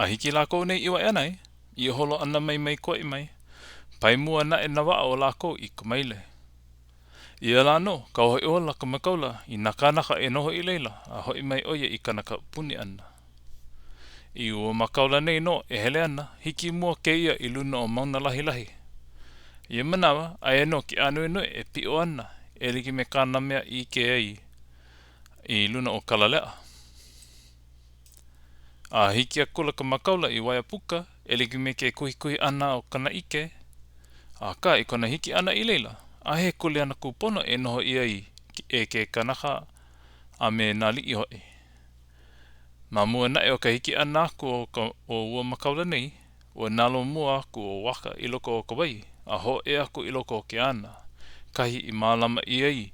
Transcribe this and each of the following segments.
A hiki lākou nei i Waiʻanae, i ia holo ʻana mai mai Kauaʻi mai, pae mua naʻe nā waʻa o lākou i Kamaile. I ia lā nō, kauoha ihola ka makāula i nā kānaka e noho i laila a hoʻi mai ʻo ia i kāna kaʻapuni ʻana. I ua makāula nei nō e hele ana, hiki mua kēia i luna o Mauna Lahilahi. I ia manawa, aia nō ke ānuenue e piʻo ana e like me kāna mea i ʻike ai i luna o Kalaleʻa. A hiki akula ka makāula i Waiapuka e like me ke kuhikuhi ʻana o kana ʻike, akā i kona hiki ʻana i laila, ʻaʻohe kuleana kūpono e noho ʻia ai e ke kanaka a me nā aliʻi hoʻi. Ma mua naʻe o ka hiki ʻana aku o ka o ua makāula nei, ua nalo mua aku ʻo Waka i loko o ka wai a hōʻea aku i loko o ke ana, kahi i mālama ʻia ai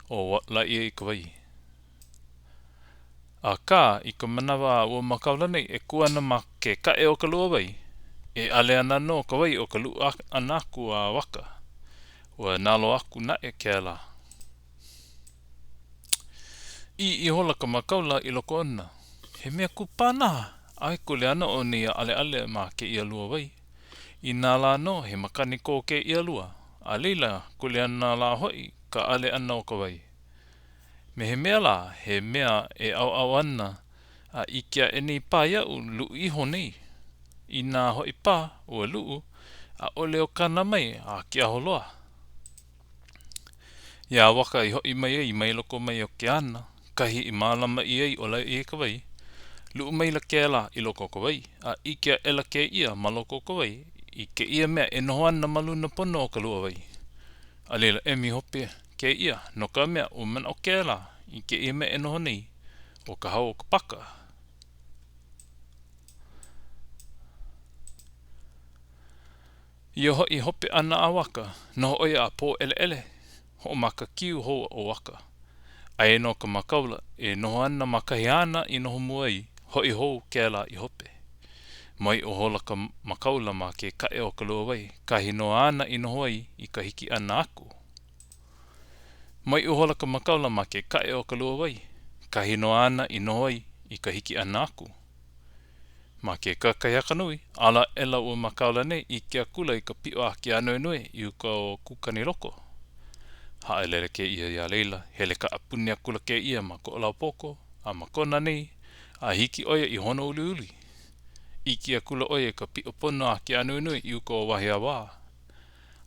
ʻo Lāʻieikawai. Akā, i ka manawa a ua makāula nei e kū ana ma ke kaʻe o ka luawai, e ale ana nō ka wai o ka luʻu ʻana aku a Waka. Ua nalo aku naʻe kēlā. ʻĪ ihola ka makāula i loko ona, He mea kupanaha, ʻaʻohe kuleana o nēia ʻaleʻale ma kēia luawai. Inā lā nō he makani kō kēia lua, a laila kuleana lā hoʻi ka ʻale ʻana o ka wai. Me he mea lā, he mea e ʻaoʻao ana a ʻike aʻe nei paha iaʻu, luʻu iho nei. Inā hoʻi paha ua luʻu, ʻaʻole o kana mai a ke aho loa. Iā Waka i hoʻi mai ai mai loko mai o ke ana, kahi i mālama ʻia ai ʻo Lāʻieikawai, luʻu maila kēlā i loko o ka wai, a ʻike aʻela kēia ma loko o ka wai i kēia mea e noho ana ma luna pono o ka luawai. A laila emi hope kēia, no ka mea, ua manaʻo kēlā i kēia mea e noho nei, ʻo ka hau o ka paka. Ia hoʻi hope ʻana a Waka, noho ʻo ia a pōʻeleʻele, hoʻomaka kiu hou ʻo Waka. Aia nō ka makāula e noho ana ma kahi āna i noho mua ai, hoʻi hou kēlā i hope. Moe ihola ka makāula ma ke kaʻe o ka luawai, kahi nō āna i noho ai i ka hiki ʻana aku. Moe ihola ka makāula ma ke kaʻe o ka luawai, kahi nō āna i noho ai i ka hiki ʻana aku. Ma ke kakahiaka nui, ala aʻela ua makāula nei, ʻike akula i ka piʻo a ke ānuenue i uka o Kūkaniloko. Haʻalele kēia iā laila, hele kaʻapuni akula kēia ma Koʻolaupoko a ma Kona nei, a hiki ʻo ia i Honouliuli. ʻIke akula ʻo ia i ka piʻo pono a ke ānuenue i uka o Wahiawā.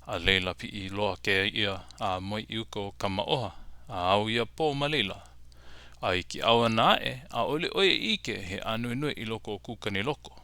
A laila piʻi loa kēia a moe i uka o Kamaʻoha, a ao ia pō ma laila. A i ke ao ʻana aʻe, ʻaʻole ʻo ia i ʻike he ānuenue i loko o Kūkaniloko.